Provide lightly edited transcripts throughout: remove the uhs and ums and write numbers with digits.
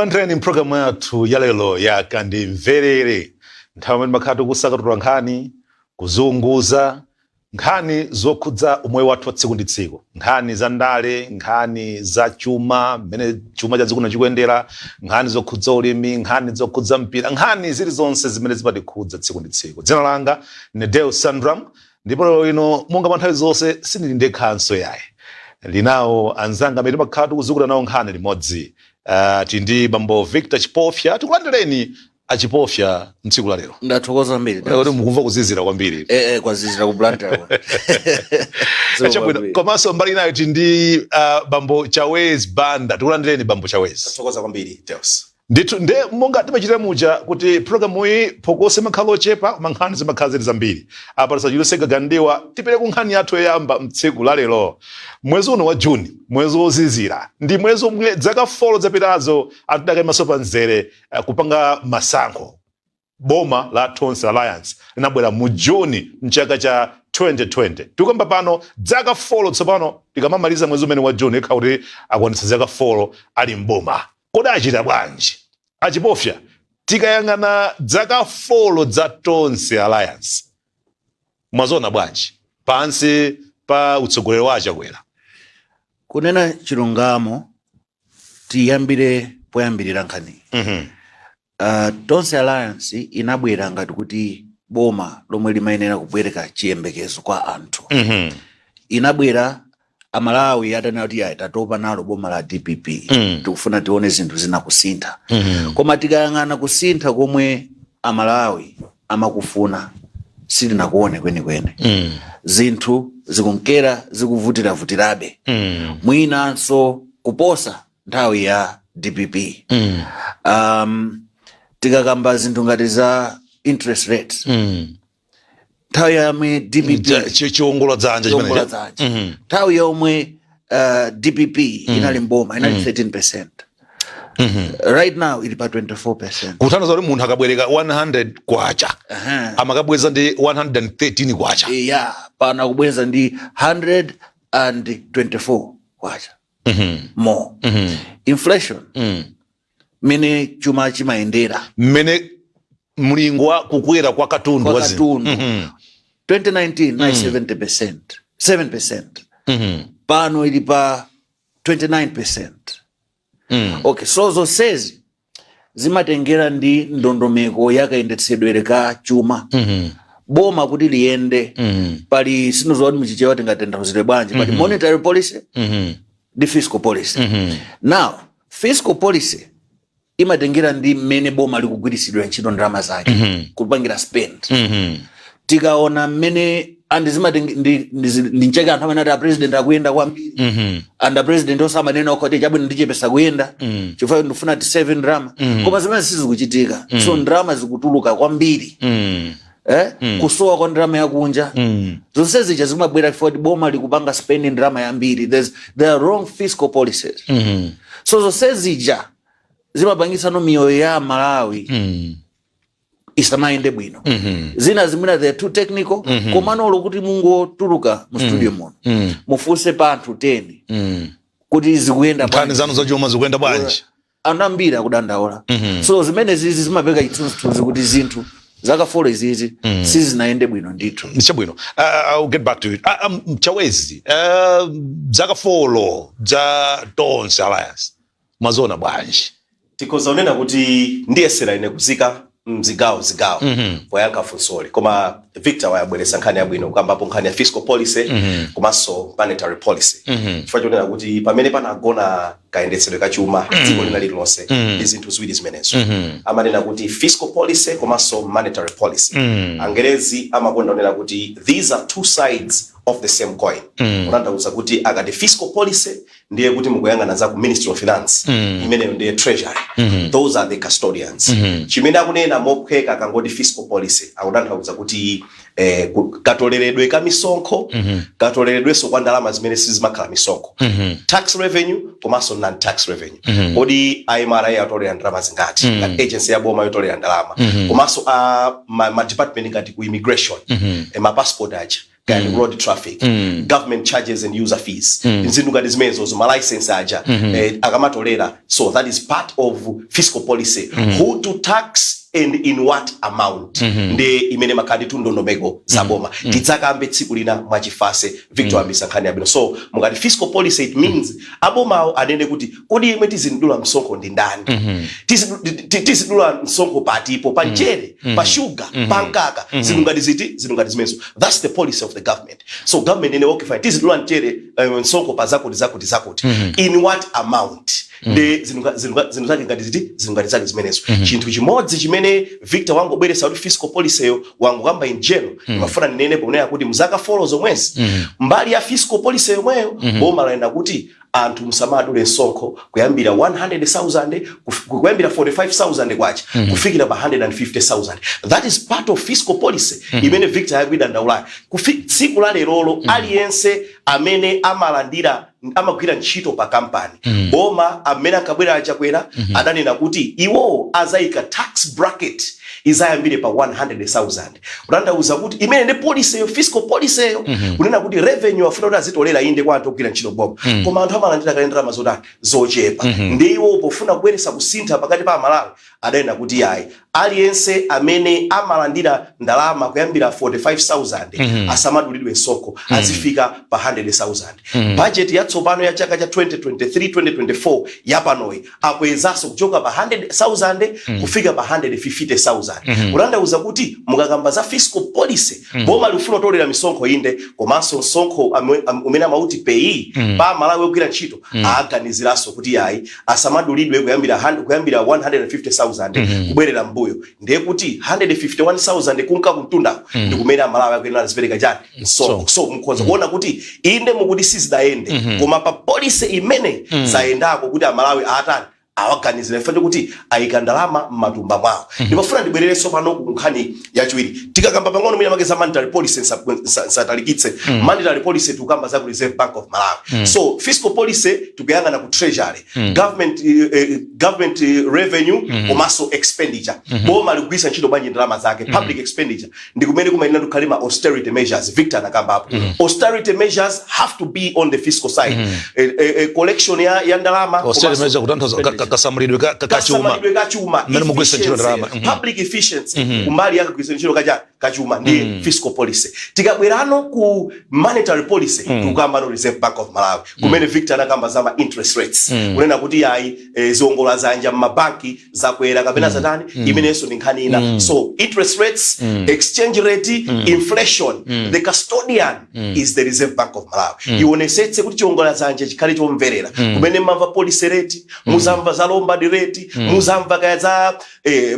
Tikulandireni mpulogalamu yathu ya lero ya Kandimverere, nthawi imene timakhala tikusakatula nkhani, kuzunguza nkhani zokhudza umoyo wathu wa tsiku ndi tsiku, nkhani za ndale, nkhani za chuma, mmene chuma cha dziko chikuyendera, nkhani zokhudza ulimi, nkhani zokhudza mpira, nkhani zilizonse zimene zimatikhudza tsiku ndi tsiku. Dzina langa ndi Deo Sandram, ndipo lero ino, monga mwa nthawi zonse, sindili ndekhanso yayi, ndinawo anzanga amene timakhala tikuzukuta nawo nkhani limodzi. Tili ndi bambo Victor Chipofya. Tikulandireni Achipofya mtsiku la lero. Ndathokoza kwambiri. Kuti mukumva kuzizira kwambiri? Eh, kwazizira ku Blantyre. Chabwino. Komanso mbali inayo tili ndi bambo Chawezi Banda. Tikulandireni, bambo Chawezi. Tathokoza kwambiri, Deus. Ndithu, nde monga timachitira muja kuti programu iyi phokoso imakhala ochepa koma nkhani zimakhala zili zambiri, apa tisachulutse gagandiwa, tipereke nkhani yathu yoyamba mtsiku la lero. Mwezi uno wa Juni, mwezi wozizira, ndi mwezi omwe zaka 4 zapitazo anthu tidakayimanso pa mzere kupanga masankho. Boma la Tonse Alliance linabwera mu Juni mchaka cha 2020. Tikuyamba pano zaka 4 tsopano. Tikamamaliza mwezi umene wa Juni, ikhala kuti akwanitsa zaka 4 ali mboma. Kodi achita bwanji, Achipofya? Tikayang'ana zaka 4 za Tonse Alliance, mwaziona bwanji pansi pa utsogoleri wa Achakwera? Kunena chilungamo, tiyambire poyambirira nkhani. Tonse Alliance inabwera ngati kuti boma lomwe limayenera kubwereka chiyembekezo kwa anthu. Inabwera Amalawi atanena kuti ayi, tatopa nalo boma la DPP, tikufuna tione zinthu zina kusintha. Koma tikayang'ana kusintha komwe Amalawi amakufuna, sitinakuone kwenikweni. Zinthu zikunkera zikuvutiravutirabe, mwinanso kuposa nthawi ya DPP. Tikakamba zinthu ngati za interest rate, nthawi yomwe DPP Chiwongola dzanja. Chiwongola dzanja. Nthawi yomwe DPP inali mboma inali 13%. Right now ili pa 24%. Kutanthauza kuti munthu akabwereka 100 kwacha, amakabweza ndi 113 kwacha. Ya, pano akubweza ndi 124 kwacha more. Inflation, mmene chuma chimayendera, mmene mlingo wa kukwera kwa katundu kwa wa zinthu. katundu, 2019 inali 70%, 7%. Pano ili pa 29%. Okay, so zonsezi zimatengera ndi ndondomeko yakayendetsedwere ka chuma. Boma kuti liyende, pali, sindidziwa kuti muchichewa tingatanthauzire bwanji, pali monetary policy ndi fiscal policy. Now, fiscal policy imatengera ndi mmene boma likugwiritsidwira ntchito ndalama zake, kupangira spend. Tikaona mmene and ndi nchake anthu amene ati a president akuyenda kwambiri, and a president osamanena okoti chabwino, ndichepesa kuyenda chifukwa ndifuna ti save ndalama, koma zimene sizikuchitika. So ndalama zikutuluka kwambiri, eh? Kusowa kwa ndalama yakunja, zonse zija zimabwera chifukwa kuti boma likupanga spending ndalama yambiri. There are wrong fiscal policies. So zonse zija zimapangisano miyoyo ya Malawi isamayende bwino. Zina zimene they are too technical, komano olo kuti mungotuluka mu studio muno, mufunse pa anthu 10 kuti zikuyenda nkhani bwanji, zanu zachuma zikuyenda bwanji, anthu ambiri akudandaula. So zimene zizi zimapereka chithunzithunzi kuti zinthu zaka 4 izizi sizinayende bwino ndithu. Chabwino, I'll get back to it. Chawezi, zaka 4 za Tonse Alliance mwaziona bwanji? Tikhoza kunena kuti ndiyesera ine kuzika mzigawo zigawo poyankha funsoli, koma Victor wayabweretsa nkhani yabwino kukambapo nkhani ya fiscal policy komanso monetary policy, chifukwa chonena kuti pamene panagona kayendetsedwe ka chuma dziko lina lililonse ndi zinthu ziwiri zimenezo. Amanena kuti fiscal policy komanso monetary policy. Angerezi amakonda kunena kuti these are two sides of the same coin. Kutanthauza kuti akati fiscal policy, ndiye kuti mukuyang'ana za ku Ministry of Finance, imeneyo ndiye Treasury. Those are the custodians. Chimene akunena mophweka akangoti fiscal policy, akutanthauza kuti katoleredwe ka misonkho, katoleredwenso kwa ndalama zimene sizimakhala misonkho, tax revenue komanso non tax revenue. Kodi MRA atolera ndalama zingati ngati agency ya boma yotolera ndalama, komanso a ma department ngati ku immigration, ma passport aja. Kaya road traffic, government charges and user fees, zinthu ngati zimenezo, ma license aja akamatolera. So that is part of fiscal policy, who to tax and in what amount. Ndi imene makhadi tu ndondomeko za boma. Tidzakambe tsiku lina mwachifase. Victor ambisa nkhani yabwino. So mukati fiscal policy, it means abomawo anene kuti kodi yemwe tizidula msonkho ndi ndani? Tizidula msonkho patipo? Pa mchere, pa shuga, pa mkaka, zinthu ngati ziti, zinthu ngati zimenezo. That's the policy of the government. So government ine, okay, fine, tizidula mchere, msonkho pa zakuti, zakuti, zakuti, in what amount? Ndi zinthu zake ngati ziti, zinthu ngati zake zimenezo. Chinthu chimodzi chimene Victor wangobweretsa kuti fiscal policy yo wangokamba in general, ndimafuna ndinene ponena kuti mzaka 4 zomwezi, mbali ya fiscal policy yomweyo, boma lanena kuti anthu musamadule msonkho kuyambira 100,000, kuyambira 45,000 kwacha kufikira pa 150,000. That is part of fiscal policy imene Victor yakuidandaulayo. Tsiku la lerolo, aliyense amene amalandira, amagwira ntchito pa kampani, boma amene ankabwera aChakwera adanena kuti iwowo azayika tax bracket izayambire pa 100,000, kutanthauza kuti imene ndi policy yo, fiscal policy yo, kunena kuti revenue afuna kuti azitolera inde kwa anthu ogwira ntchito boma, koma anthu amalandira kale ndalama zotani? Zochepa. Ndi iwo pofuna kubweretsa kusintha pakati pa Amalawi adanena kuti yayi, aliyense amene amalandira ndalama kuyambira 45,000 asamadulidwe msonkho, azifika pa 100,000. Budget yatsopano ya chaka cha 2023 2024 yapanoyi akwezanso kuchoka pa 100,000 kufika pa 150,000, kutanthauza kuti mukakamba za fiscal policy, boma likufuna kutolera misonkho inde, komanso msonkho umene amauti PAYE pa Malawi ogwira ntchito, aganiziranso kuti yayi, asamadulidwe kuyambira 150,000 kubwerera mbuyo. Ndiye kuti 151,000 kunka kumtundako ndi kumene Amalawi akuyenera azipereka chani? Msonkho. So mukhoza kuona kuti inde, mukuti sizidayende, koma pa policy imene zayendako kuti Amalawi atani? Awaganizira ife kuti ayika ndalama m'matumba mwawo. Ndimafuna ndibwererenso pano ku nkhani yachiwiri. Tikakamba pang'ono mwina make za monetary policy, nsatalikitse. Monetary policy tikukamba za ku Reserve Bank of Malawi. So fiscal policy tikuyang'ana ku treasury, government revenue komanso expenditure, boma likugwiritsa ntchito bwanji ndalama zake, public expenditure, ndi kumene kumayenera kukhale ma austerity measures. Victor anakambapo austerity measures have to be on the fiscal side, collection ya ndalama austerity komanso measure kutanthauza kasamalidwe kachuma. Kasamalidwe kachuma. Mmene mugwiritsa ntchito ndalama. Efficiency, public efficiency kumbali yakagwiritsa ntchito kachuma ndi fiscal policy. Tikabwerano ku monetary policy, tikukamba no Reserve Bank of Malawi, kumene Victor anakamba za ma interest rates, kunena kuti yayi, ziwongola zanja m'mabanki zakwera kapena zatani, imenenso ndi nkhani ina. So interest rates, exchange rate, inflation, the custodian is the Reserve Bank of Malawi. Ionesetse kuti chiwongola zanja chikhale chomverera. Kumene mmamva policy rate, muzamva za Lombard rate, muzamva kaya za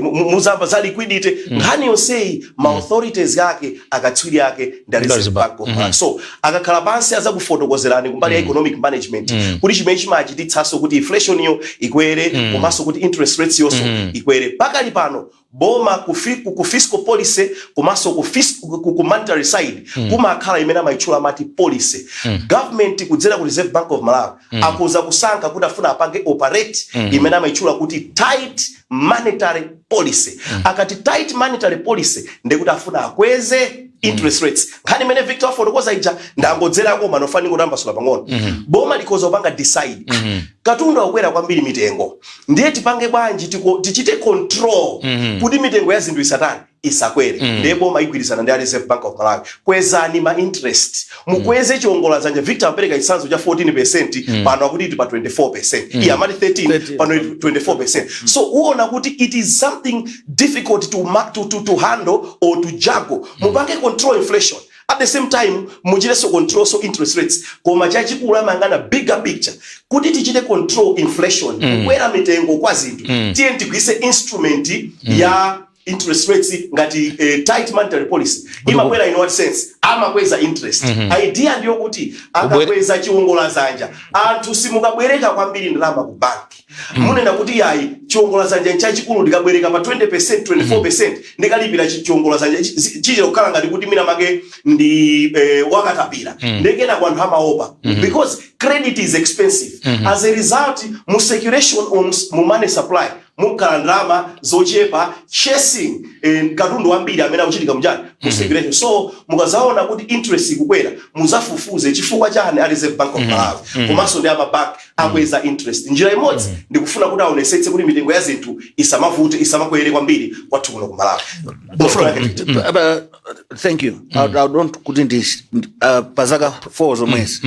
muzamva za liquidity, nkhani yonseyi ma authorities ake, akatswiri ake ndi a Reserve Bank of Malawi. So akakhala pansi azakufotokozerani kumbali ya economic management kuti chimene chimachititsanso kuti inflation yo ikwere komanso kuti interest rates yonso ikwere. Pakali pano boma ku fiscal policy komanso ku monetary side kumakhala imene amayitchula amati policy. Government kudzera ku Reserve Bank of Malawi akuza kusankha kuti afuna apange operate imene amayitchula kuti tight monetary policy. Akati tight monetary policy, ndekuti afuna akweze interest rates. Nkhani imene Victor afotokoza ija ndangodzerako manofanika kutambasula pang'ono. Boma likhoza kupanga decide, katundu akukwera kwambiri mitengo, ndiye tipange bwanji tichite control kuti mitengo ya zinthu isatani? Isakwere. Ndiye boma igwirizana ndi a Reserve Bank of Malawi, kwezani ma interest, mukweze chiwongola dzanja. Victor apereka chitsanzo cha 14%, pano akuti ili pa 24%. Iye amati 13, 13. pano ili 24%. So uona kuti it is something difficult to handle or to juggle. Mupange control inflation, at the same time muchitenso control so interest rates. Koma chachikulu amayang'ana bigger picture kuti tichite control inflation, kukwera mitengo kwa zinthu, tiye tigwise instrument ya interest rates ngati tight monetary policy. Imakwera in what sense? Amakweza interest. Idea ndiyo kuti akakweza chiwongola zanja, anthu simukabwereka kwambiri ndalama ku banki. Munena kuti yayi, chiwongola zanja nchachikulu, ndikabwereka pa 20%, 24%, ndikalipira chiwongola zanja chichita kukhala ngati kuti mina make ndi wakatapira. Ndekena ku anthu amaopa because credit is expensive. As a result, mu circulation or mu money supply mukhala ndalama zochepa chasing katundu wambiri amene akuchitika mujani, mu circulation. So mukazaona Mukamaona kuti interest ikukwera, muzafufuze chifukwa chani a Reserve Bank of Malawi komanso ndi amabank akweza interest. Njira imodzi ndikufuna kuti aonesetse kuti mitengo ya zinthu isamavute, isamakwere kwambiri kwathu kuno ku Malawi. Mufuna yake, Victor? Thank you. I don't kuti ndi pazaka 4 zomwezi,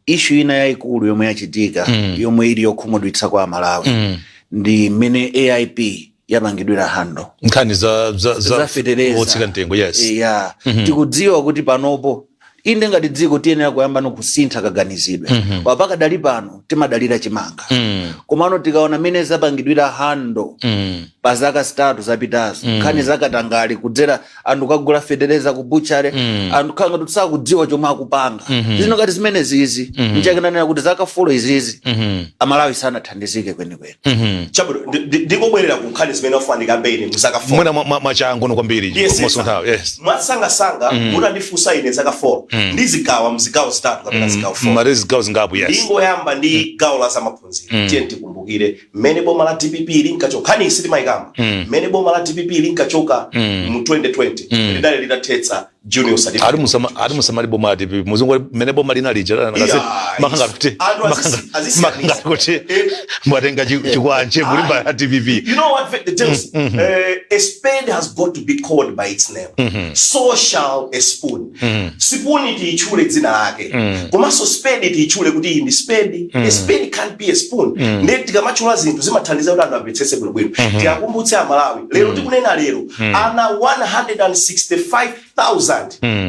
issue ina yayikulu yomwe yachitika, yomwe ili yokhumudwitsa kwa Amalawi, ndi mmene AIP yapangidwira handle. Nkhani za za fetereza. Wotsika mtengo, yes. Ya, tikudziwa kuti panopo inde ngati dziko tiyenera kuyamba nokusintha kaganizidwe. Pakadali pano timadalira chimanga, komano tikaona mmene zapangidwira handle pa zaka 3 zapitazo, nkhani zakatangale kudzera anthu kagula fetereza ku butchery, anthu khanga kuti sakudziwa chomwe akupanga. Zino ngati zimene zizi nchakenanena kuti zaka 4 izizi Amalawi sanathandizike kwenikweni. Chabwino, ndikobwerera ku nkhani zimene wafunika mbeni mu zaka 4. Mwina mwachangu kwambiri. Yes. Mosunthawi, yes. Mwasangasanga, mutandifunsa ine zaka 4, ndizigawa mzigawo zitatu kapena zigawo 4. Mari zigawo zingapo, yes. Ndingoyamba ndi gawo la zamaphunziro. Tiye tikumbukire mmene boma la DPP linkachoka. Nkhani isi timayikamba. Mmene boma la DPP linkachoka mu 2020, lidali litathetsa junior certificate. Ali musamali boma ati muzungu mmene boma lina lija. Yeah, makanga kuti anthu azisiyanisa. Makanga kuti mwatenga chikwanje mulimba ya DPP. You know what, the James, a spade has got to be called by its name. So shall a spoon. Spoon tiichule dzina lake. Komanso spade tiichule kuti iyi ndi spade. A spade can't be a spoon. Ndiye tikamachula zinthu zimathandiza kuti anthu amvetsetse bwinobwino. Tiyakumbutse Amalawi. Lero tikunena lero, ana 165,000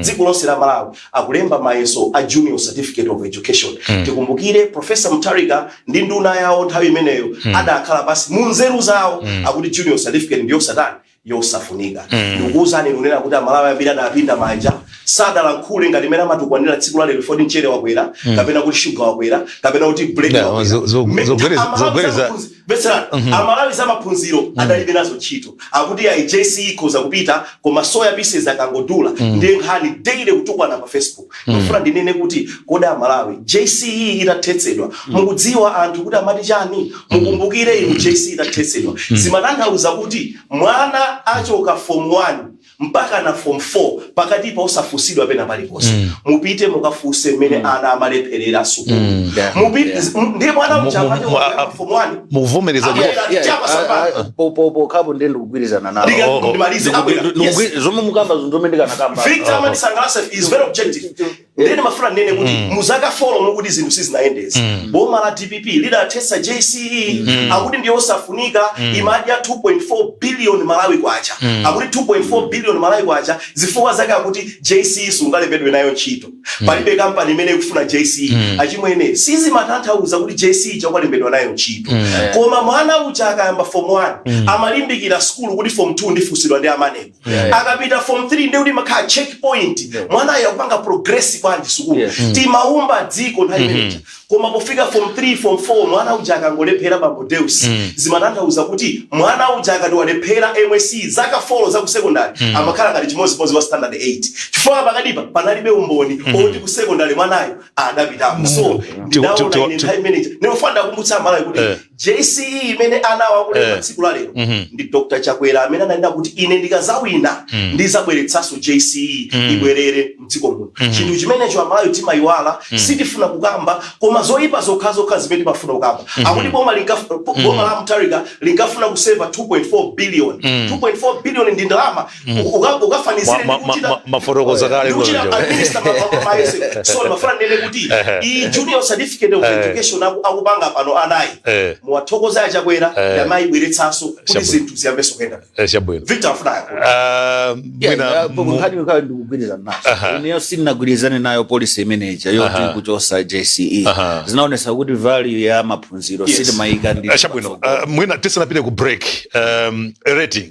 dziko lonse la Malawi akulemba mayeso a Junior Certificate of Education. Tikumbukire Professor Mutharika ndi nduna yawo nthawi imeneyo adakhala pasi mu nzeru zawo akuti junior certificate ndiyo satani, yosafunika. Ndikukuwuzani kunena kuti Amalawi ambiri adapinda manja, sadalankhule ngati imene amatukwanira tsiku la lero foti mchere wakwera, kapena kuti shuga wakwera, kapena kuti bread wakwera. Zogwereza- Mvetserani, Amalawi zamaphunziro adalibe nazo ntchito. Akuti ayi, JCE ikhoza kupita, koma soya pieces akangodula ndiye nkhani daily kutukwana pa Facebook. Ndikufuna ndinene kuti kodi Amalawi, JCE itathetsedwa, mukudziwa anthu kuti amati chani? Mukumbukire inu, JCE itathetsedwa zimatanthauza kuti mwana achoka form 1 mpaka na form 4 pakatipa osafunsidwa pena paliponse. Mupite mukafunse mmene ana amalepherera sukulu. Mupite ndiye mwana uja amati form 1 Mukuvomereza. Abwera, chapa sambani. Kapo ndiye ndikugwirizana nawo. Ndimalize, abwera. Yes. Zomwe mukamba zomwe ndikanakamba. Victor amatisangalatsa, is very objective. Ndene mafuna ndinene kuti muzaka 4 mukuti zinthu sizinayendezi, boma la DPP lidathetsa JCE akuti ndiyo osafunika, imadya 2.4 billion Malawi kwacha. Akuti 2.4 billion Malawi kwacha, zifukwa zake akuti JCE sungalembedwe nayo ntchito, palibe kampani imene ikufuna JCE. Achimwene, sizimatanthauza kuti JCE chakwalembedwa nayo ntchito, koma mwana uja akayamba form 1 amalimbikira skulu kuti form 2 ndifunsidwa ndi a MANEB. Akapita form 3 ndi kuti makhala checkpoint, mwanayo akupanga progress bwanji sukulu. Timaumba dziko nthawi imeneja. Koma pofika form 3, form 4, mwana uja akangolephera, bambo Deus, zimatanthauza kuti mwana uja akati walephera MSCE zaka 4 za ku secondary, amakhala ngati chimodzimodzi wa standard 8, chifukwa pakatipa panalibe umboni oti ku secondary mwanayo adapitako. So ndidaona ine nthawi imeneja, ndimafuna ndakumbutsa Amalawi kuti JCE imene ana akulemba tsiku la lero ndi Dr Chakwera amene ananena kuti ine ndikazawina ndizabweretsanso JCE ibwerere mdziko muno. Chinthu chimenecho Amalawi timayiwala, sitifuna kukamba, koma zoyipa zokhazokha zimene timafuna kukamba. Akuti boma la Mutharika linkafuna kuseva 2.4 billion. 2.4 billion ndi ndalama. Ukafanizire Mafotokoza kale. Ndikuchita administer mayeso. So ndimafuna ndinene kuti iyi junior certificate of education akupanga pano anayi, muwathokoza aChakwera, ndamayibweretsanso kuti zinthu ziyambenso kuyenda. Chabwino. Victor afuna yankho. Ah, mwina Nkhani ikhayo ndikugwirizana nazo. Ineyo sindinagwirizane nayo policy imeneja yoti kuchosa JCE. Zinaonesa kuti value ya maphunziro sitimayika ndi Chabwino. Mwina tisanapite ku break, rating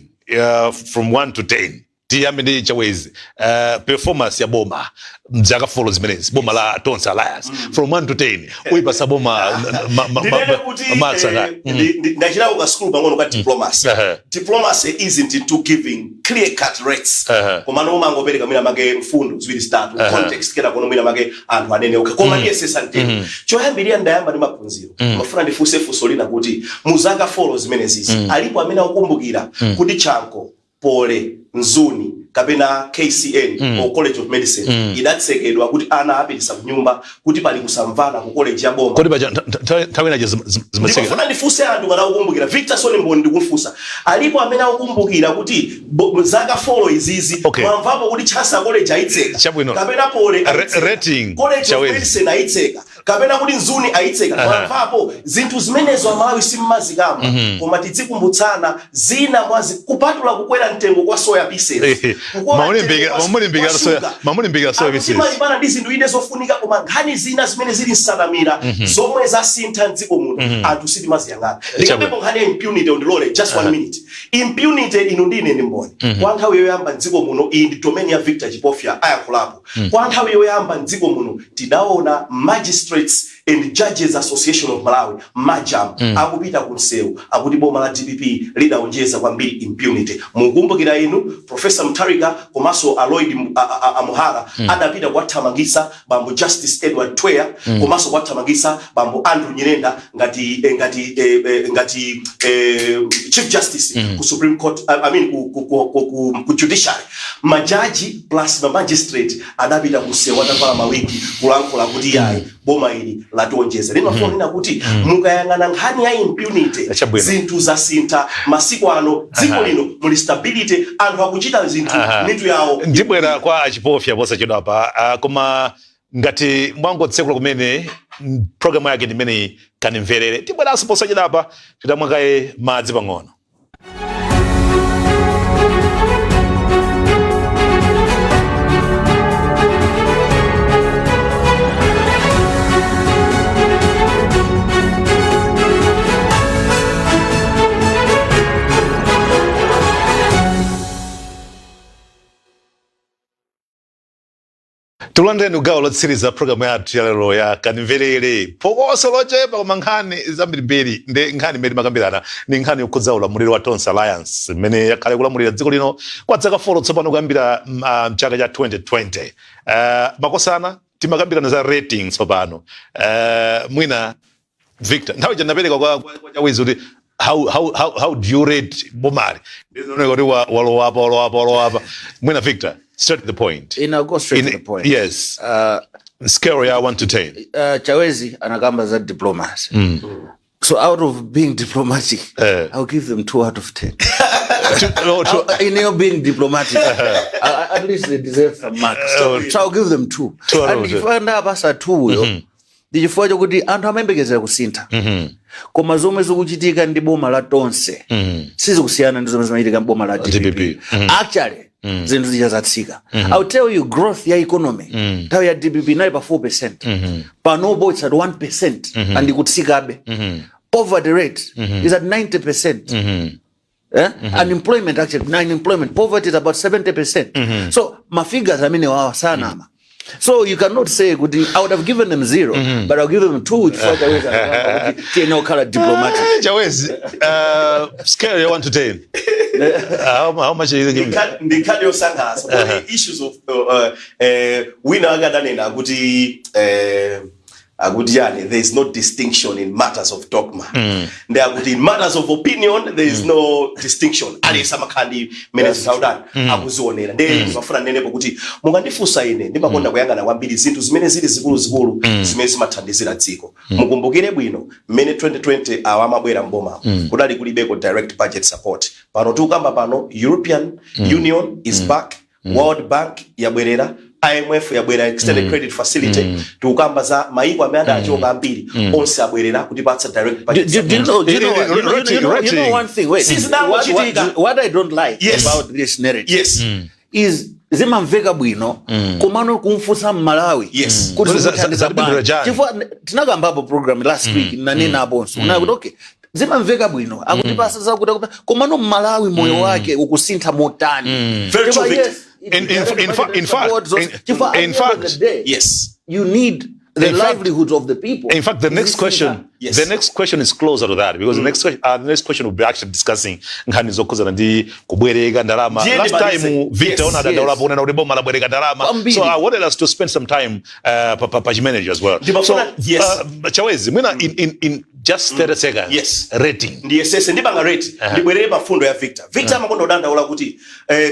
from 1 to 10, tiyambe ndi Chawezi. Performance ya boma mzaka 4 zimenezi, boma la Tonse Alliance, from 1 to 10 uyipasa boma Ndinene kuti marks anga? Ndachitako ka school pang'ono ka diplomacy. Diplomacy isn't into giving clear cut rates, koma umangopereka mwina make mfundo ziwiri zitatu, context, kena kono mwina make anthu anene okay. Koma ndiye sesantero. Choyambirira ndayamba ndi maphunziro. Mafuna ndifunse funso lina kuti muzaka 4 zimenezizi, alipo amene akukumbukira kuti Chanco, Poly, Mzuni, Kapena KCN or College of Medicine idatsekedwa kuti ana apitisa kunyumba kuti pali kusamvana ku college ya boma. Kodi paja nthawi inaje zimatsekedwa? Ndimafuna ndifunse anthu ngati akukumbukira. Victor Soni Mboni, ndikufunsa, alipo amene akukumbukira kuti zaka 4 izizi mwamvapo kuti Chancellor College ayitseka? Chabwino. Kapena Poly ayitseka? Rating, College of Chawezi. Medicine ayitseka, kapena kuti Mzuni ayitseka? Mwamvapo zinthu zimenezo? Amalawi simmazikamba, koma tidzikumbutsana zina mwazi, kupatula kukwera mtengo kwa soya pieces, kukwera mtengo Mamulimbikira kwa soya, sugar. mamulimbikira soya Anthu pieces. timalimbana ndi zinthu ine zofunika, koma nkhani zina zimene zili nsanamira zomwe zasintha mdziko muno, anthu sitimaziyang'ana. Ndikambepo nkhani ya impunity, undilole just one minute. Impunity, inu ndine ndi mboni, kwa nthawi yoyamba mdziko muno, iyi ndi domain ya Victor Chipofya, ayankhulapo, kwa nthawi yoyamba mdziko muno tidaona Magistrates and Judges Association of Malawi, MAJAM, akupita ku msewu akuti boma la DPP lidaonjeza kwambiri impunity. Mukumbukira inu Professor Mutharika komanso a Lloyd Amuhara adapita kuwathamangitsa bambo Justice Edward Twea komanso kuwathamangitsa bambo Andrew Nyirenda ngati Chief Justice ku Supreme Court, I mean ku judiciary. Majaji plus ma magistrate adapita kumsewu atavala mawigi kulankhula kuti yayi, boma ili lationjeza. Limafuna kunena kuti mukayang'ana nkhani ya impunity, Chabwino. zinthu zasintha masiku ano. Dziko lino muli stability, anthu akuchita zinthu mitu yawo. Ndibwera kwa Achipofya posachedwa pa, koma ngati mwangotsekula kumene, programu yake ndi imeneyi, Kanimverere. Tibweranso posachedwa pa titamwa kaye madzi pang'ono. Tikulandireni kugawo lotsiriza programu yathu ya lero ya Kanimverere. Phokoso lochepa koma nkhani zambirimbiri. Ndi nkhani imene timakambirana ndi nkhani yokhudza ulamuliro wa Tonse Alliance imene yakhala ikulamulira dziko lino kwa zaka 4 tsopano, kuyambira mchaka cha 2020. Makosana, timakambirana za rating tsopano. Mwina Victor, nthawi ija ndapereka kwa Chawezi kuti how do you rate bomali? Ndizioneka kuti walowapa, walowapa, walowapa. Mwina Victor, straight to the point. I'll go straight to the point. Yes. Scale ya 1 to 10. Chawezi anakamba za diplomacy. So out of being diplomatic, I'll give them 2 out of 10. No, two. In your being diplomatic, at least they deserve some marks. So I'll give them 2. 2 out And of 10. if ndapasa 2 yo, ndi chifukwa chokuti anthu amayembekezera kusintha. Koma zomwe zikuchitika ndi boma la Tonse sizikusiyana ndi zomwe zimachitika ndi boma la DPP. DPP. Actually, zinthu zija zatsika. I'll tell you, growth ya economy nthawi ya DPP inali pa 4%. Panopo it's at 1% and ikutsikabe. Poverty rate is at 90%. Eh? Unemployment, actually, unemployment, poverty is about 70%. So my figures, I mean, wawa sanama. So you cannot say kuti I would have given them 0, but I'll give them 2 chifukwa Chawezi anakamba kuti tiyenera kukhala diplomatic. Chawezi, scale ya 1 to 10. How much are you giving? Ndi nkhani yosangalatsa. Kodi issues of wina akadanena kuti akuti yani there is no distinction in matters of dogma, ndi akuti in matters of opinion there is no distinction. Aliyense amakhala ndi mmene zinthu akuzionera. Ndi ndimafuna nenepo kuti mukandifunsa ine, ndimakonda kuyang'ana kwambiri zinthu zimene zili zikuluzikulu zimene zimathandizira dziko. Mukumbukire bwino mmene 2020 awa amabwera mboma, kudali kulibeko direct budget support. Pano tikukamba pano, European Union is back, World Bank yabwerera, IMF yabwera, extended credit facility. Tikukamba za maiko amene adachoka ambiri, onse abwerera kutipatsa direct budget Do you know, do you know, what- you know, you know, you know Rating. one thing, wait. Since What, what I don't like about this narrative is zimamveka bwino, komano kumfunsa Mmalawi kuti zikuthandiza Zatipindula bwanji. chani? Chifukwa tinakambapo program last week, nanenaponso kunena kuti okay, zimamveka bwino, akutipasa zakuti komano Mmalawi moyo wake ukusintha motani? Very true, Chifukwa Victor. yes, it is direct budget support, In chifukwa at the end of fact, the day, you need the In fact- livelihoods of the people. In fact, the next question, The next question is closer to that because the next question will be actually discussing nkhani zokhudzana ndi kubwereka ndalama. Ndiye Last ndimalize. time Victor unadandaula ponena kuti boma labwereka ndalama. Kwambiri. So I wanted us to spend some time pa chimenecho as well. So Yes. Chawezi, mwina in just 30 seconds. Rating. Ndiyesese, ndipanga rate. Ndibwerere pa fundo ya Victor. Victor amakonda kudandaula kuti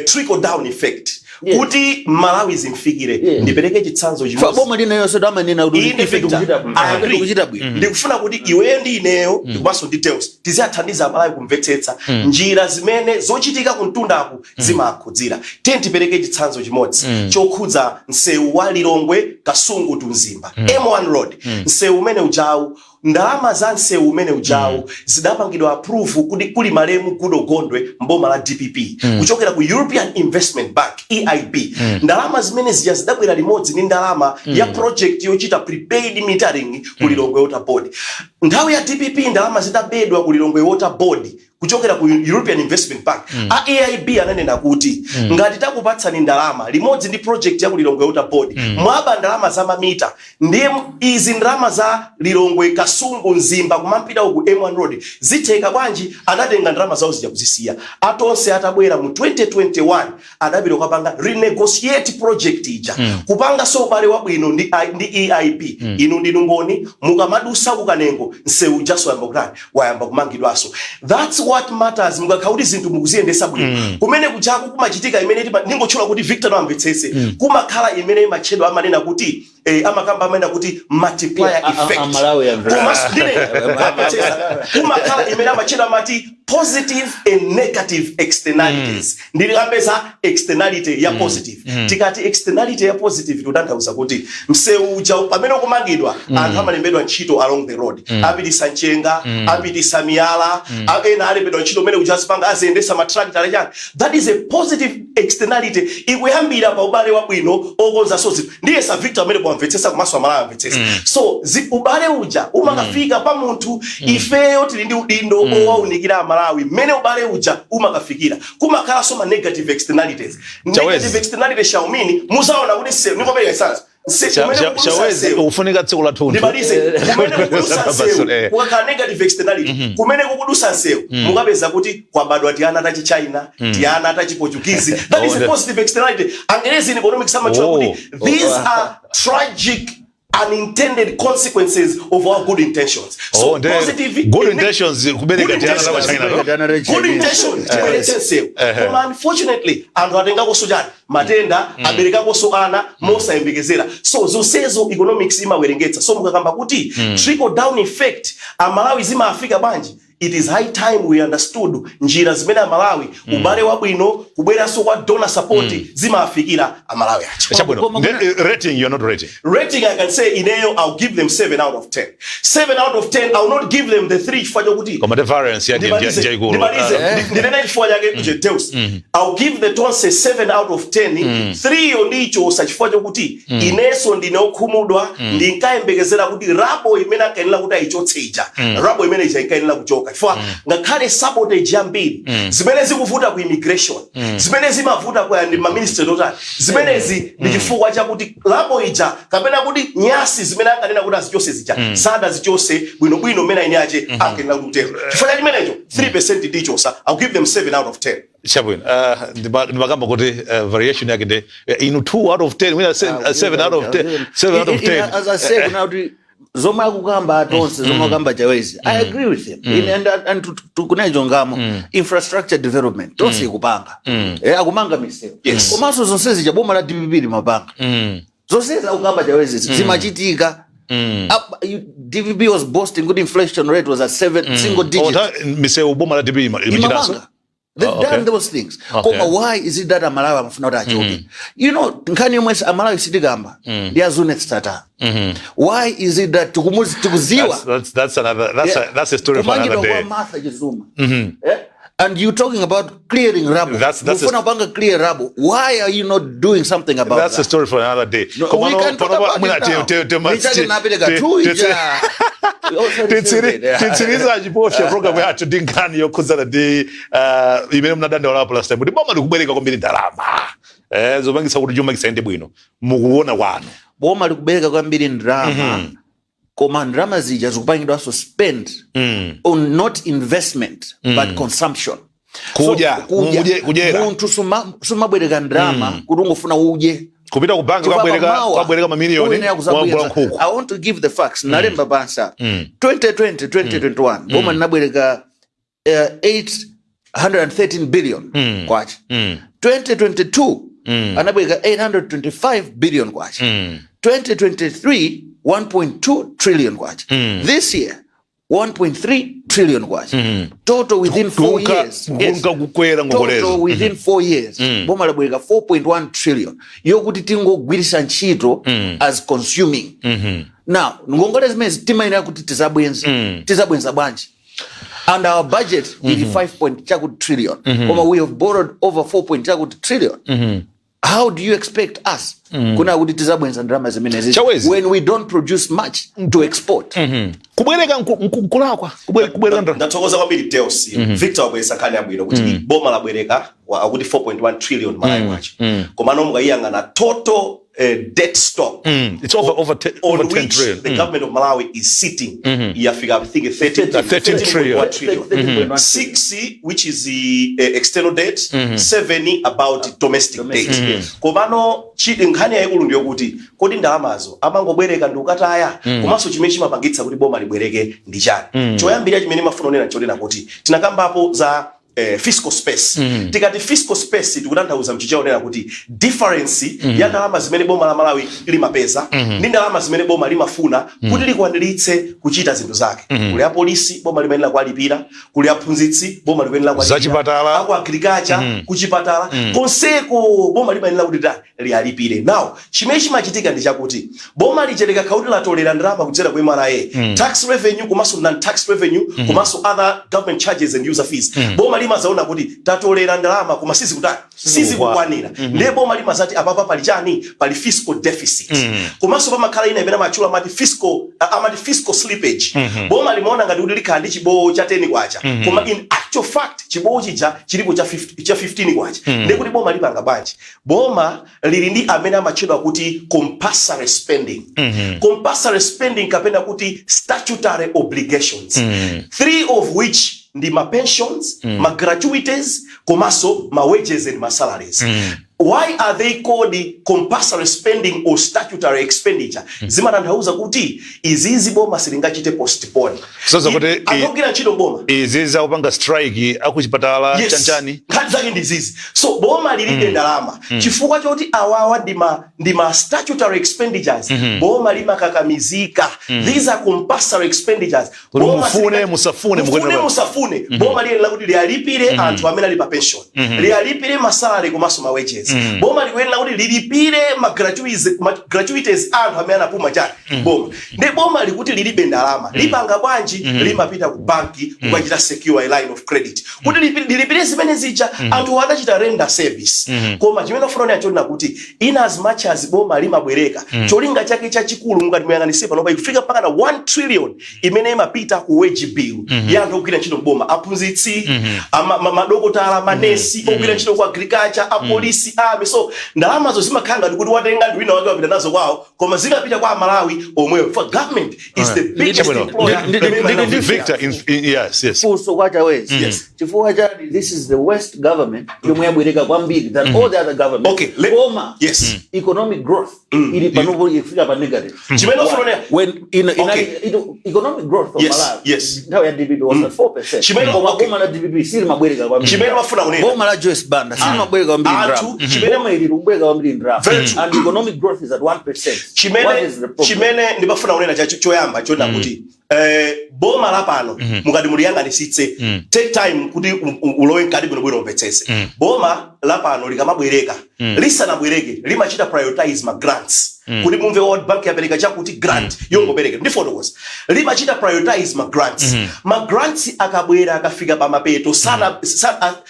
trickle down effect kuti Malawi zimfikire. Ndipereke chitsanzo Fa chimodzi. boma lina yonse amanena kuti Ine ife Victor, tikuchita bwino. I agree. Tikuchita bwino. Ndikufuna kuti iweyo ndi ineyo ndikumaso details tiziyathandiza Amalawi kumvetsetsa njira zimene zochitika kumtundaku zimakhudzira. Tiye tipereke chitsanzo chimodzi chokhudza msewu wa Lilongwe Kasungu to Mzimba, M1 road. Msewu umene ujawu, ndalama za msewu umene ujawu zidapangidwa approve kuti kuli malemu Goodall Gondwe mboma la DPP kuchokera ku European Investment Bank, EIB. Ndalama zimene zija zidabwera limodzi ndi ndalama ya project yochita prepaid metering ku Lilongwe Water Board. Nthawi ya DPP, ndalama zidabedwa ku Lilongwe Water Board kuchokera ku European Investment Bank. A EIB ananena kuti ngati takupatsani ndalama limodzi ndi project ya ku Lilongwe Water Board, mwaba ndalama za mamita, ndiye izi ndalama za Lilongwe Kasungu Mzimba kumampita uku M1 road zitheka bwanji? Anatenga ndalama zawo zija kuzisiya. Atonse atabwera mu 2021, adapita kukapanga renegotiate project ija, kupanga so ubale wabwino ndi EIB. Inu ndinu mboni, mukamadusa kukanengo, msewu ujaso wayamba kutani? Wayamba kumangidwaso. That's what matters. Mukakhala kuti zinthu mukuziyendesa bwino, kumene kujaku kumachitika imene ndingotchula kuti Victor namvetsese, kumakhala imene imatchedwa, amanena kuti amakamba, amanena kuti multiplier effect. Amalawi amvetsese. Amvetsesa. Kumakhala imene amatchedwa, amati positive and negative externalities. Ndilikambe za externality ya positive. Tikati externality ya positive, tikutanthauza kuti msewu uja pamene ukumangidwa, anthu amalembedwa ntchito along the road, apitisa mchenga, apitisa miyala, ena alembedwa ntchito umene uja azipanga, aziyendesa matractor chani. That is a positive externality, ikuyambira pa ubale wabwino okonza. So zinthu ndiye sa Victor amene kuwamvetsetsa komanso Amalawi amvetsetsa. So ubale uja umakafika pa munthu. Ifeyo tili ndi udindo owaunikira Amalawi mmene ubale uja umakafikira. Kumakhalanso ma negative externalities. Chawezi. Negative externality shall mean muzaona kuti msewu, ndikopereka chitsanzo, kumene kukudusa Chawezi, msewu. ufunika tsiku la thunthu. Ndimalize. Kumene kukudusa msewu kukakhala negative externality, kumene kukudusa msewu mukapeza kuti kwabadwa tiana tachi China, tiana tachi Portuguese. That is a positive externality. Angerezi in economics amatchula kuti these are tragic unintended consequences of our good intentions. So Oh, positive good intentions kubereka Good tiana ta intentions. China, no? Good intention, tibweretse msewu, koma unfortunately anthu atengakonso chani? Matenda, aberekakonso ana mosayembekezera. So zonsezo economics imawerengetsa. So mukakamba kuti trickle down effect, Amalawi zimafika bwanji, it is high time we understood njira zimene Amalawi, ubale wabwino, kubweranso kwa donor support, zimafikira Amalawi acho. Chabwino. Koma Rating, you're not rating. Rating, I can say ineyo I'll give them 7 out of 10. 7 out of 10. I'll not give them the 3 chifukwa chokuti Koma the variance yake njaikulu. Ndimalize. Ndinena chifukwa chake kuche Deus. I'll give the Tonse 7 out of 10. 3 yo ndichosa chifukwa chokuti inenso ndine okhumudwa. Ndinkayembekezera kuti rubble imene ankayenera kuti ayichotse ija, rubble imene ija inkayenera kuchoka, chifukwa ngakhale sabotage yambiri zimene zikuvuta ku immigration, zimene zimavuta kwa ndi maministry totali, zimenezi ndi chifukwa chakuti rubble ija, kapena kuti nyasi zimene ankanena kuti azichose zija, sadazichose bwinobwino mmene aine ache ankanena kuti kutero. Chifukwa cha chimenecho 3% ndichosa. I'll give them 7 out of 10. Chabwino. Ndimakamba kuti variation yake ndi inu 2 out of 10, wina 7 out of 10, 7 out of 10. As I said, kuna kuti zomwe akukamba atonse, zomwe akukamba Chawezi, I agree with him. And kunechongamo infrastructure development tonse ikupanga, akumanga misewu. Komanso zonsezi chaboma la DPP limapanga. Zonsezi akukamba Chawezi zimachitika. DPP was boasting good inflation rate was at seven single Oh, digit. Misewu boma la DPP imachitanso. Imamanga. They've done those things. Koma why is it that Amalawi amafuna kuti achoke? Nkhani yomwe Amalawi sitikamba ndi a Zuneth Sattar. Why is it that tikuziwa That's another that's a, that's a story for another kumangidwa day. kwa Martha Chizuma? Eh? And you talking about clearing rubble. That's Mufuna kupanga clear rubble. Why are you not doing something about That's a that? story for another day. No, we can talk about it now. Nichake napereka tu ija. Also Titsiriza chipofya program yathu ndi nkhani yokhudzana ndi imene munadandaulapo last time kuti boma likubwereka kwambiri ndalama zopangitsa kuti chuma chisayende bwino, mukuona kwanu. Boma likubereka kwambiri ndalama. Koma ndalama zija zikupangidwanso spend on not investment but consumption. Kudya, So, kudya. Kudyera. Munthu sumabwereka ndalama kuti ungofuna udye. Kupita ku banki kwabwereka mamiliyoni, Uyenera kuzabweza. wagula nkhuku. I want to give the facts. Nalemba pansi apa. 2020 2021 boma linabwereka 813 billion kwacha. 2022 anabwereka 825 billion kwacha. 2023, 1.2 trillion kwacha. This year, 1.3 trillion kwacha. Total within 4 years. Yes. Kunka kukwera ngongolezo. Total within 4 years, boma labwereka 4.1 trillion yokuti tingogwirisa ntchito as consuming. Now ngongole zimene timayenera kuti tizabwenza, tizabwenza bwanji? And our budget ili 5 point chakuti trillion, koma we have borrowed over 4 point chakuti trillion. How do you expect us kuna kuti tizabwenza ndalama zimenezi Chawezi. when we don't produce much to export? Kubwereka nkulakwa? Kubwereka Ndathokoza kwambiri, Deus. Victor wabweretsa nkhani yabwino kuti boma labwereka akuti 4.1 trillion Malawi kwacha, komano mukayiyang'ana total debt stock It's on over 10 which trillion. the government of Malawi is sitting, yafika, I think, 13, 13 trillion. 13.1 trillion. 13.1. Six, which is the external debt, seven about domestic Domestic, debt. yes. Komano nkhani yayikulu ndiyokuti kodi ndalamazo amangobwereka ndi ukataya? Komanso chimene chimapangitsa kuti boma libwereke ndi chani? Choyambirira chimene mafuna kunena nchonena kuti tinakambapo za fiscal space. Tikati fiscal space, tikutanthauza mchichewa onena kuti difference ya ndalama zimene boma la Malawi limapeza ndi ndalama zimene boma limafuna kuti likwaniritse kuchita zinthu zake. Kuli apolisi, boma limayenera kuwalipira. Kuli aphunzitsi, boma likuyenera kuwalipira. Zachipatala. Aku agriculture, kuchipatala, konseko boma limayenera kuti ta liyalipire. Now chimene chimachitika ndi chakuti boma lija likakhala kuti latolera ndalama kudzera ku MRA, tax revenue komanso non tax revenue komanso other government charges and user fees, boma limazaona kuti tatolera ndalama koma sizikutani, sizikukwanira. Ndiye boma limazati apapa pali chani? Pali fiscal deficit. Komanso pamakhala ina imene amatchula amati fiscal slippage. Boma limaona ngati kuti likhala ndi chibowo cha 10 kwacha, koma in actual fact chibowo chija chilipo cha 50, cha 15 kwacha. Ndiye kuti boma lipanga bwanji? Boma lili ndi amene amatchedwa kuti compulsory spending, compulsory spending kapena kuti statutory obligations, three of which ndi ma pensions, ma gratuities komanso ma wages and ma salaries. Why are they called compulsory spending or statutory expenditure? Zimatanthauza kuti izizi boma silingachite postpone. Sasa kuti Anthu ogwira ntchito boma izi zakupanga strike akuchipatala, chanchani. Nkhani zake ndi zizi. So boma lilibe ndalama chifukwa choti awawa ndi ma statutory expenditures. Boma limakakamizika. These are compulsory expenditures. Kuti Boma mufune, musafune, mufune, musafune, boma liyenera kuti liyalipire anthu amene ali pa pension, liyalipire ma salary komanso ma wages. Boma likuyenera kuti lilipire ma gratuities anthu amene anapuma chani boma. Ndi boma likuti lilibe ndalama, lipanga bwanji? Limapita ku banki kukachita secure a line of credit kuti lilipire zimene zija anthu adachita render service. Koma chimene ofuna onena chonena kuti in as much as boma limabwereka, cholinga chake chachikulu, mukati muyang'anise, panopa ikufika mpaka na 1 trillion imene imapita ku wage bill ya anthu ogwira ntchito mboma, aphunzitsi, madokotala, manesi, ogwira ntchito ku agriculture, apolisi, army. So ndalamazo zimakhala ngati kuti watenga ndi wina wake wapita nazo kwawo, koma zimapita kwa Amalawi omwewo, for government is the biggest Chabwino. employer. Victor, yes. Funso kwa Chawezi. Yes. Chifukwa chani this is the worst government yomwe yabwereka kwambiri than all the other governments, Okay, koma yes. economic growth ili panopo ikufika pa negative? Chimene ufuna onena When in economic growth of Malawi nthawi ya DPP was at 4%, koma boma la DPP silimabwereka kwambiri. Chimene wafuna kunena Boma la Joyce Banda silimabwereka kwambiri Anthu, ndalama. Boma ili likubwereka kwambiri ndalama Very true. and economic growth is at 1%. What Chimene is the problem? Chimene ndimafuna kunena choyamba chona kuti boma la pano, mukati muliyang'anisitse, take time kuti ulowe mkati bwinobwino umvetsetse. Boma la pano likamabwereka, lisanabwereke limachita prioritize ma grants. Kuti mumve World Bank yapereka chakuti, grant yongopereka, ndifotokoza. Limachita prioritize ma grants. Ma grants akabwera, akafika pa mapeto, sana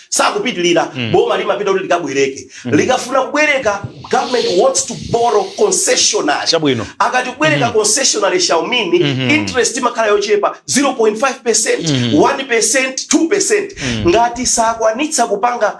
sakupitilira, boma limapita kuti likabwereke. Likafuna kubwereka, government wants to borrow concessionary. Chabwino. Akati kubwereka concessionary shall mean interest imakhala yochepa, 0.5%, 1%, 2%. Ngati sakwanitsa kupanga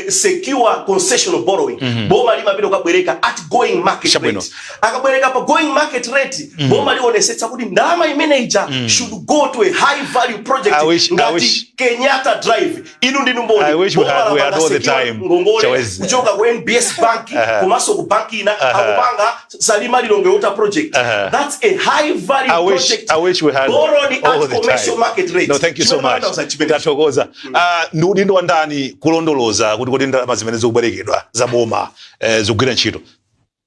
Secure concessional borrowing, boma limapita kukabwereka at going market Chabwino. rate. Akabwereka pa going market rate, boma lionesetsa kuti ndalama imene ija should go to a high value project I ngati Kenyatta Drive. Inu ndinu mboni. I wish we Boma had lapanga all the secure time. ngongole Chawezi. kuchoka ku NBS Bank komanso ku bank ina, akupanga Salima Lilongwe water project. That's a high value project I wish we had borrowed all at the commercial time. market rate. No, thank you so Chimene much. matanthauza chimenecho. Tathokoza. Ah, ndi udindo wa ndani kulondoloza kuti kodi ndalama zimene zikubwerekedwa za boma zikugwira ntchito?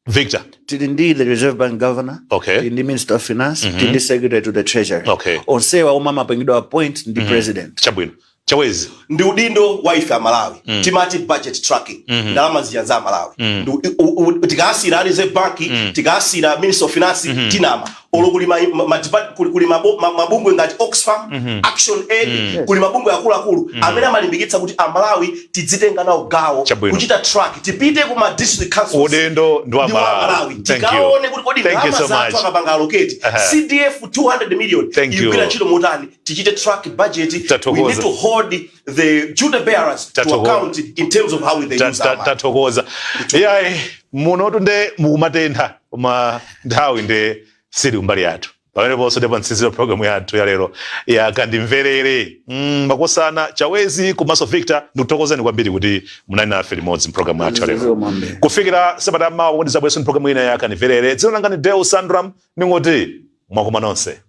Victor. Tili ndi the Reserve Bank governor, tili ndi Minister of Finance, tili ndi Secretary to the Treasury. Onsewa omwe amapangidwa appoint ndi President. Chabwino. Chawezi. Ndi udindo wa ife Amalawi. Timati budget tracking, ndalama zija za Malawi. Tikasira Reserve Bank, tikasira Minister of Finance, tinama. Olo kuli kuli mabungwe ngati Oxfam, Action Aid, kuli mabungwe akuluakulu amene amalimbikitsa kuti Amalawi tidzitenga nawo gawo Chabwino. kuchita track. Tipite ku ma district councils. Udindo ndi wa Ndi wa Malawi. Malawi. Thank you. Tikaone kuti kodi Thank you ndalama so zathu much. akapanga allocate CDF 200 million Thank you. igwira ntchito motani? Tichite track budget. We Tathokoza. need to hold the duty bearers to Tathokoza. account in terms of how they use our money. Tathokoza. Iyayi, munotu nde mukumatentha, koma nthawi nde sili kumbali yathu. Pameneponso ndipo mtsiziro programu yathu ya lero ya Kandimverere. Makosana Chawezi komanso Victor, ndikuthokozani kwambiri kuti munali nafe limodzi mpulogalamu yathu ya lero. Zikomo kwambiri. Kufikira sabata mawa kuti zabweso mpulogalamu ina ya Kandimverere, dzina langa ni Deo Sandram, ningoti mwakoma nonse.